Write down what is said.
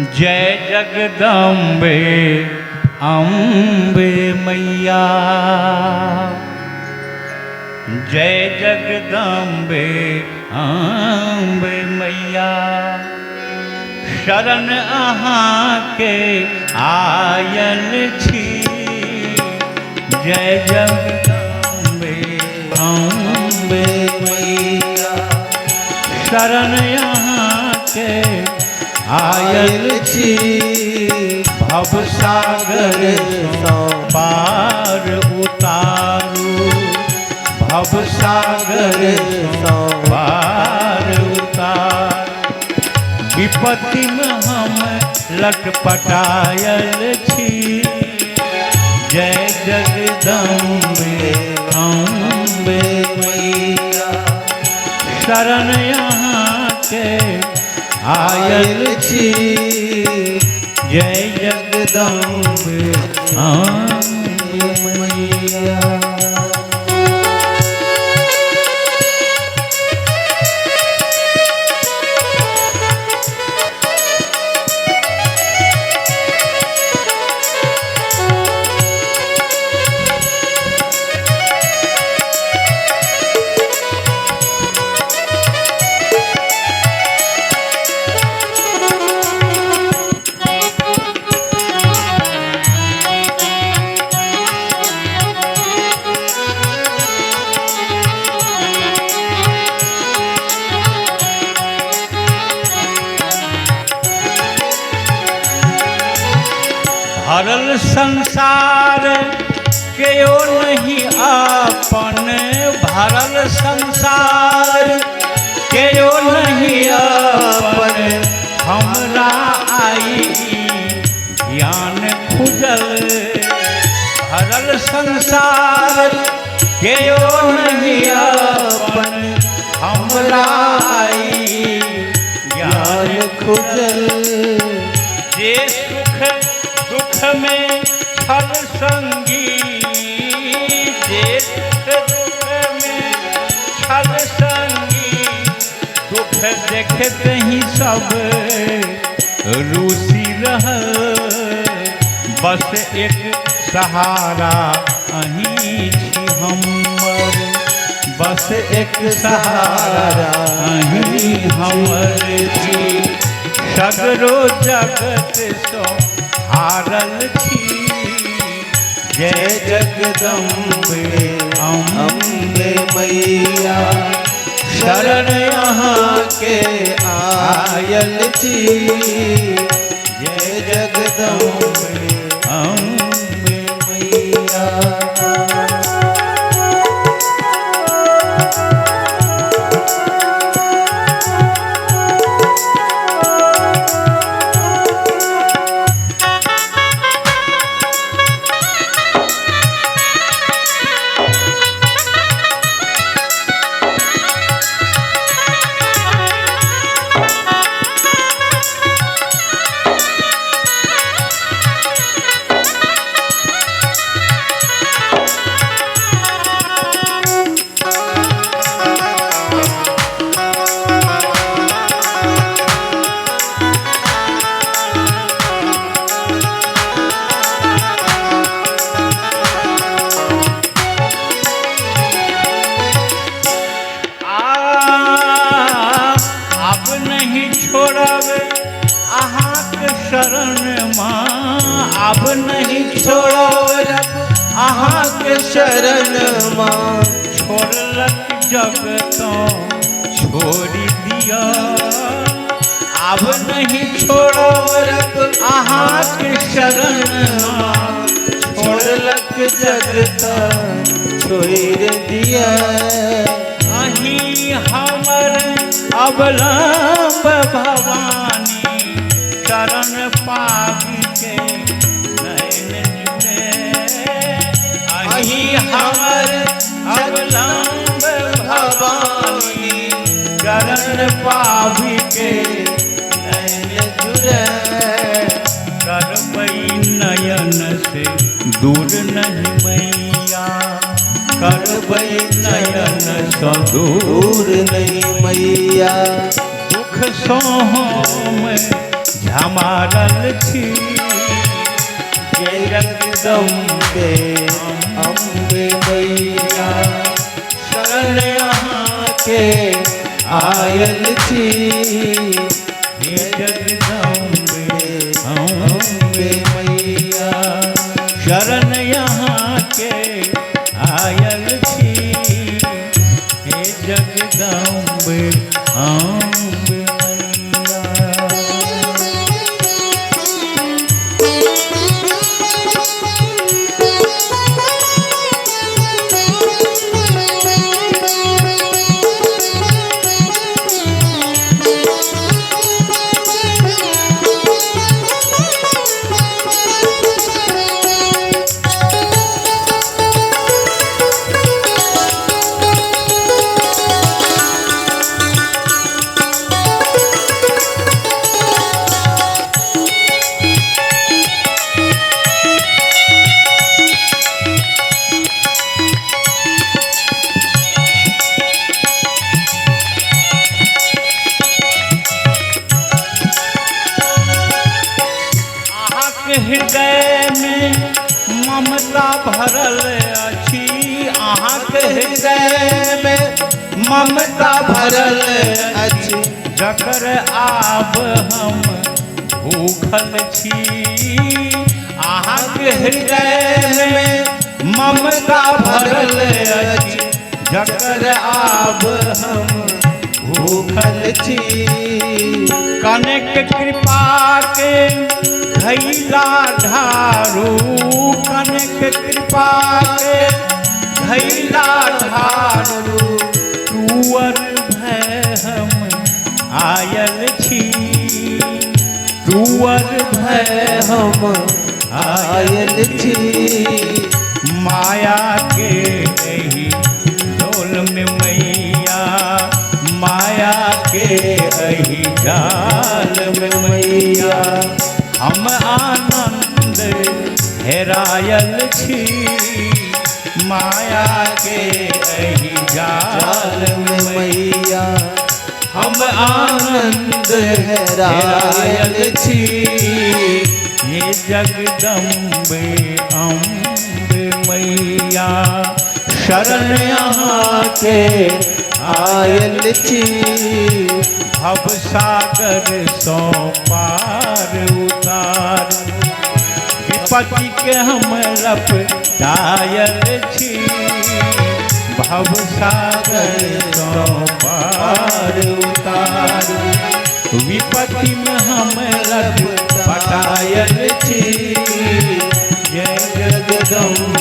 जय जगदम्बे अम्बे मैया, जय जगदम्बे अम्बे मैया। शरण अहाँके आयल छी, जय जगदम्बे अम्बे मैया। शरण अहाँके आयल छी, भव सागर सँ पार उतारू, भव सागर सँ पार उतार। विपत्तिमे हम लटपटायल छी, जय जगदम्बे अम्बे मैया। शरण अहाँके आयल आयल छी, जय जगदम्बे अम्बे मैया। भरल संसार केओ नहीं अपन, भरल संसार केओ नहीं अपन। हमरा आई ज्ञान खुजल, भरल संसार केओ नहीं अपन। हमरा आई ज्ञान ज्ञान खुजल। जे सुख दुख में छल संगी, जे सुख दुख में छल संगी, दुख देखते ही सब रूसी रहल। बस एक सहारा अहीं छी हमर, बस एक सहारा अहीं हमर छी। सगरो जगत सँ हारल छी, जय जगदम्बे अम्बे अम्बे मैया। शरण अहाँके आयल छी, जय जय जगदम्बे अम्बे मैया। आ अब नहीं छोड़ब अहाँक शरण माँ, अब नहीं छोड़ब अहाँक शरण माँ। छोड़लक जग तो छोड़ि दिअ, आब नहीं छोड़ब अहाँक शरण माँ। छोड़लक जगत छोड़ि दिया। अहीं हमर अवलंब भवानी, शरण पाबि के नयन जुड़े। अहीं हमर अवलंब भवानी, शरण पाबि के नयन जुड़े। करबै नयन से दूर नहीं मैया, करबै नयन सँ दूर दूर नहीं मैया। दुख सँ हम झमा मारल छी। जय जगदम्बे अम्बे मैया, शरण अहाँके आयल छी। हे जगदम्बे अम्बे मैया, शरण यहाँ के आयल छी। हे जगदम्बे अम्बे मैया। अहाँके हृदय में ममता भरल अछि। अहाँके हृदय में ममता भरल अछि, जकर आब हम भूखल छी। अहाँके हृदय में ममता भरल अछि, जकर आब हम भूखल छी। कनक कृपा के घैला ढारू, कनक कृपा के घैला ढारू, टूअर भय हम आयल छी। टूअर भय हम आयल छी। माया के एहि डोल में मैया, माया के एहि जाल में मैया, हम आनंद हेरायल छी। माया के एहि जाल में मैया, हम आनंद हेरायल छी। हे जगदम्बे अम्बे मैया, शरण अहाँके आयल छी। भव सागर सौ पार उतार, विपत्ति के हम लपटायल छी। भव सागर सौ पार उतार, विपत्ति में हम लपटायल छी। जय जगदम्बे